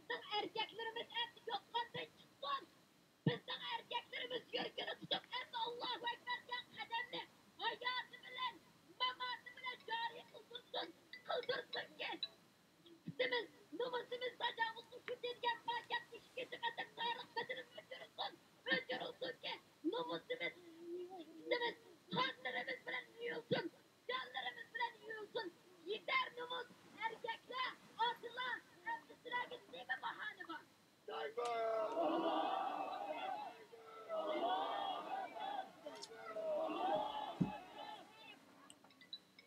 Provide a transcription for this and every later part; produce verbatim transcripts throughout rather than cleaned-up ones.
بىزنىڭ ئەركەكلىرىمىز ئەمدى يوتقاندىن چىقسۇن. بىزنىڭ ئەركەكلىرىمىز يۈرىكىنى تۇتۇپ، ئەمدى ئاللاھۇ ئەكبەر دېگەن قەدەمنى ھاياتى بىلەن، ماماتى بىلەن جارى قىلدۇرسۇن، قىلدۇرسۇنكى، ئىپپىتىمىز، نومۇسىمىز تاجاۋۇزغا ئۇچرىدى دېگەن پاكىت ئىككىنچى قېتىم تارىخ بېتىدىن ئۆچۈرۈلسۇن، ئۆچۈرۈلسۇنكى، نومۇسىمىز، ئىپپىتىمىز قانلىرىمىز بىلەن يۇيۇلسۇن، جانلىرىمىز بىلەن يۇيۇلسۇن. يېتەر نومۇس، ئەركەكلەر، ئاتىلار، ئەمدى سىلەرگە نېمە باھانە بار؟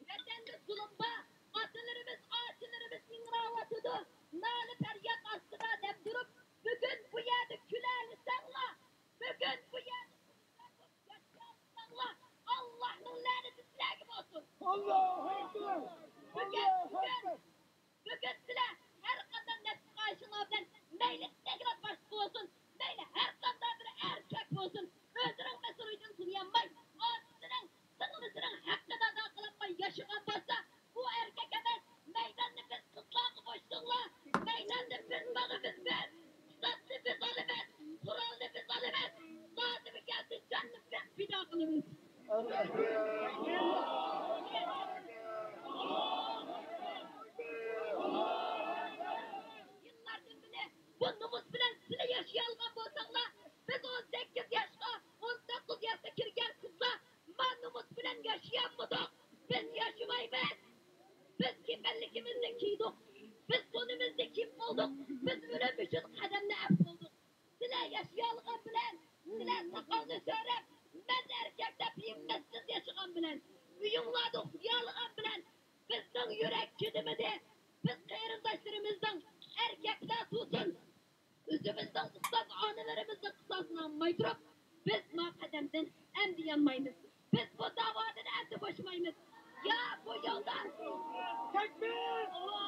ۋەتەندە زۇلۇم بار، ئاتىلىرىمىز، ئاچىلىرىمىز ئىڭراۋاتىدۇ. نالە-پەرياد ئاستىدا دەم تۇرۇپ، بۈگۈن بۇ يەردە كۈلەلىسەڭلار، بۈگۈن بۇ يەردە كۈلسەڭلار، ئاللاھنىڭ لەنىتى سىلەرگە بولسۇن. ئاللاھۇ ئەكبەر! بۈگۈن، ئاللاھۇ بۈگۈن، ئەكبەر! بۈگۈن سىلەر ھەر قانداق نەپس خاھىشىڭلار بىلەن مەيلى تەگلەپ باشقا بولسۇن، مەيلى ھەر قانداق بىر ئەركەك بولسۇن، ئۆزىنىڭ مەسئۇلىيىتىنى تونۇيالماي، ئاچىسىنىڭ، سىڭلىسىنىڭ ھەققىنى ئادا قىلالماي ياشىغان بولسا، بۇ ئەركەك ئەمەس. مەيداننى بىز قىزلارغا بوشىتىڭلار. مەيداننى بىز ماڭىمىز بىز. قىساسنى بىز ئالىمىز. قورالنى بىز ئالىمىز. لازىمى كەلسە جاننى بىز پىدا قىلىمىز. يىللاردىن بېرى بۇ نومۇس بىلەن سىلەر ياشىيالىغان بولساڭلار، بىز ئون سەككىز ياشقا، ئون توققۇز ياشقا كىرگەن قىزلار ما نومۇس بىلەن ياشىيالمىدۇق. بىز ياشىمايمىز. بىز كېپەنلىكىمىزنى كىيدۇق. بىز تونىمىزنى كىيىپ بولدۇق. بىز ئۆلۈم ئۈچۈن قەدەمنى ئەپ بولدۇق. سىلەر ياشىيالىغان بىلەن، سىلەر ساقالنى سۆرەپ، مەن ئەركەك دەپ ھىممەتسىز ياشىغان بىلەن، ئۆيۈڭلاردا ئۇخلىيالىغان بىلەن، بىزنىڭ يۈرەك كىدىمىدى، بىز قېرىنداشلىرىمىزنىڭ ئەركەكلەر تۇرسۇن، ئۆزىمىزنىڭ ئۇستاز ئانىلىرىمىزنىڭ قىساسىنى ئالماي تۇرۇپ، بىز ما قەدەمدىن ئەمدى يانمايمىز. بىز بۇ داۋادىن ئەمدى بوشىمايمىز. يا بۇ يولدا تەكبىر!